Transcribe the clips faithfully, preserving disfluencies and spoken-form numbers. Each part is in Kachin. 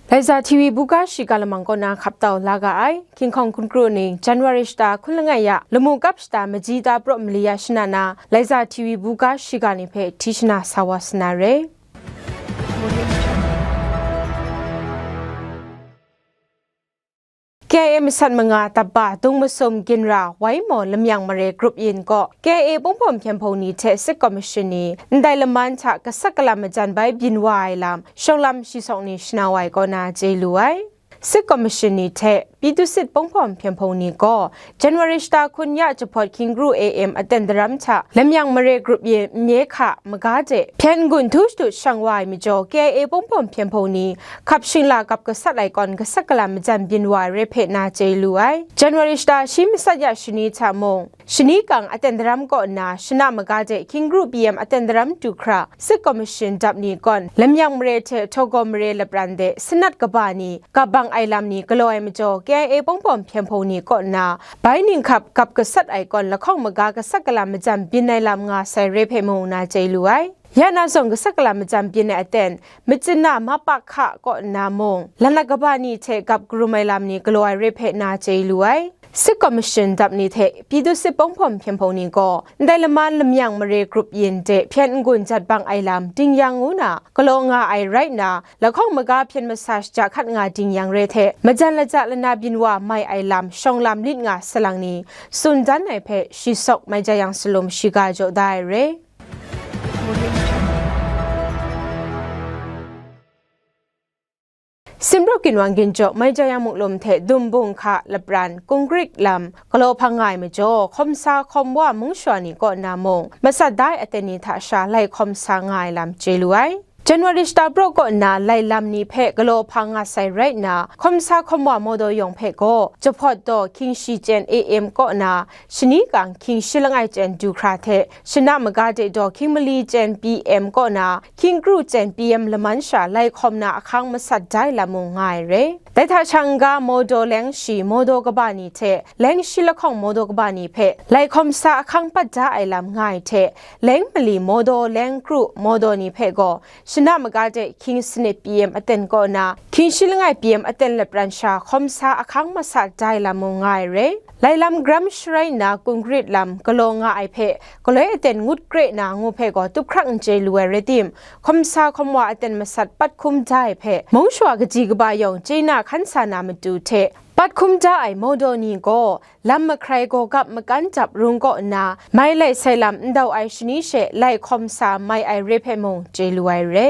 Laiza T V buga shiga lamang kaw na hkap tau la ga ai. Hkinghkawng hkun kru ning, January shata hkun langai ya, lamu kap shata maji ta praw mali ya shana na, Laiza T V buga shiga ni hpe hti shana sa wa sa na re. K I A masat manga tap ba Dung Masum Ginra, Wai Maw Lamyang Mare grup yin kaw, K I A Pawng Hpawm Hpyen Hpung ni hte Sit Kawmishin ni ndai laman hta kasak kalam majan bai byin wa ai lam, shawng lam shi sawk ni shanau ai kaw na chye lu ai. Sit Kawmishin ni hte Pyithu Sit Pawng Hpawm Hpyen Hpung ni gaw, January shata hkun ya jahpawt hkying kru A M aten daram hta Lamyang Mare grup yin n ye hka maga de hpyen n-gun htu shadut shang wa ai majaw, K I A Pawng Hpawm Hpyen Hpung ni hkap shingla kap gasat ai kawn kasak kalam majan byin wa ai re hpe na chye lu ai. January shata shi masat ya shani hta mung, shani kang aten daram kaw nna, shana maga de hkying kru B M aten daram du hkra, Sit Kawmishin dap ni gawn, Lamyang Mare hte Htaw Gaw Mare lapran de sanat kaba ni, kap bang ai lam ni galaw ai majaw, K I A Pawng Hpawm Hpyen Hpung ni kaw nna, bai ninghkap kap gasat ai kawn lahkawng maga kasak kalam majan byin ai lam nga sai re hpe mung na chye lu ai. Ya na zong kasak kalam majan byin ai aten, Myitkyina Mapakha kaw nna mung, lanak kaba ni hte gap karum ai lam ni galaw ai re hpe na chye lu ai. Sit Kawmishin dap ni hte Pyithu Sit Pawng Hpawm Hpyen Hpung ni gaw, ndai laman Lamyang Mare grup yin de hpyen n-gun jat bang ai lam ding yang ngu na galaw nga ai rai nna, lahkawng maga hpyen masa shaja hkat nga ding yang re hte, majan laja lana byin wa mai ai lam shawng lam lit nga salang ni tsun dan ai hpe shi sawk mai ja yang salum shiga jaw da ai re. Simraw ginwang ginjaw Maijayang Muklum hte Dumbung hka lapran Kungkrit lam galaw hpang nga ai majaw, hkawm sa hkawm wa mung shawa ni kaw nna mung, masat da ai aten ni hta sha lai hkawm sa nga ai lam chye lu ai. January shata praw kaw nna lai lam ni hpe galaw hpang nga sai rai nna, hkawm sa hkawm wa mawdaw yawng hpe gaw, jahpawt daw hkying shi chyen A M kaw nna, shani kang hkying shi langai chyen du hkra hte, shana maga de daw hkying mali chyen P M kaw na, hkying kru chyen P M laman sha lai hkawm na ahkang masat da ai lam mung nga ai re. Dai hta shang n-ga, mawdaw leng shi, mawdaw kaba ni hte, leng shi lahkawng mawdaw kaba ni hpe, lai hkawm sa ahkang pat da ai lam nga ai hte, leng mali mawdaw leng kru mawdaw ni hpe gaw, shana maga de hkying sanit P M aten kaw na, hkying shi langai P M aten lapran sha hkawm sa ahkang masat da ai lam mung nga ai re. Lai lam garam sharai nna Kungkrit lam galaw nga ai hpe, galoi aten ngut kre na ngu hpe gaw tup hkrak n chye lu ai rai tim, hkawm sa hkawm wa aten masat pat hkum da ai hpe, mung shawa kaji kaba yawng chye na hkan sa na matu hte, pat hkum da ai mawdaw ni gaw, lam mahkrai gaw gap makan dap rung kaw nna, mai lai sai lam ndau ai shani she lai hkawm sa mai ai re hpe mung chye lu ai re.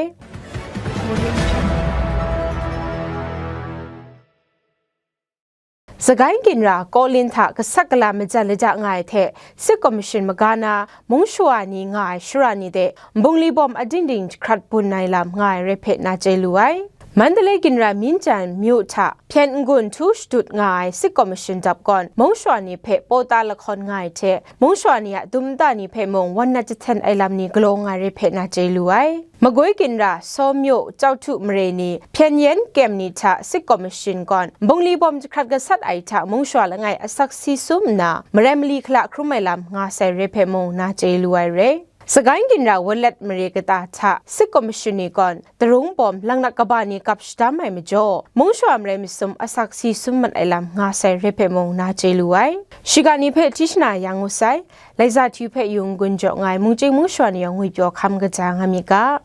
Sagai ginra Kawlin hta kasak kala majan laja nga ai hte, Sit Kawmishin maga na mung shawa ni nga ai shara ni de, bungli bawm ading ding jahkrat bun ai lam nga ai rai hpe na chye lu ai. Mandalay ginra Minjan myu hta hpyen n-gun htu shadut nga ai Sit Kawmishin dap gawn, mung shawa ni hpe pawta lahkawn nga ai hte, mung shawa ni a dum nta ni hpe mung wan nat jahten ai lam ni galaw nga ai rai hpe na chye lu ai. Magwi ginra Saw myu Chau Htu mare ni, hpyen yen kem ni hta Sit Kawmishin gawn, bungli bawm jahkrat gasat ai hta mung shawa langai asak si sum nna, marai mali hkala hkrum ai lam nga sai re hpe mung na chye lu ai re. Sagai ginra Walet mare kata hta Sit Kawmishin ni gawn, darung bawm langnak kaba ni kap shadam ai majaw, mung shawa marai masum asak si sum mat ai lam nga sai re hpe mung na chye lu ai. Shiga ni hpe hti shana yang ngu sai. Laiza T V hpe yung gun jaw nga ai mungchying mung shawa ni yawng ngwipyaw hkam kaja nga mi ga.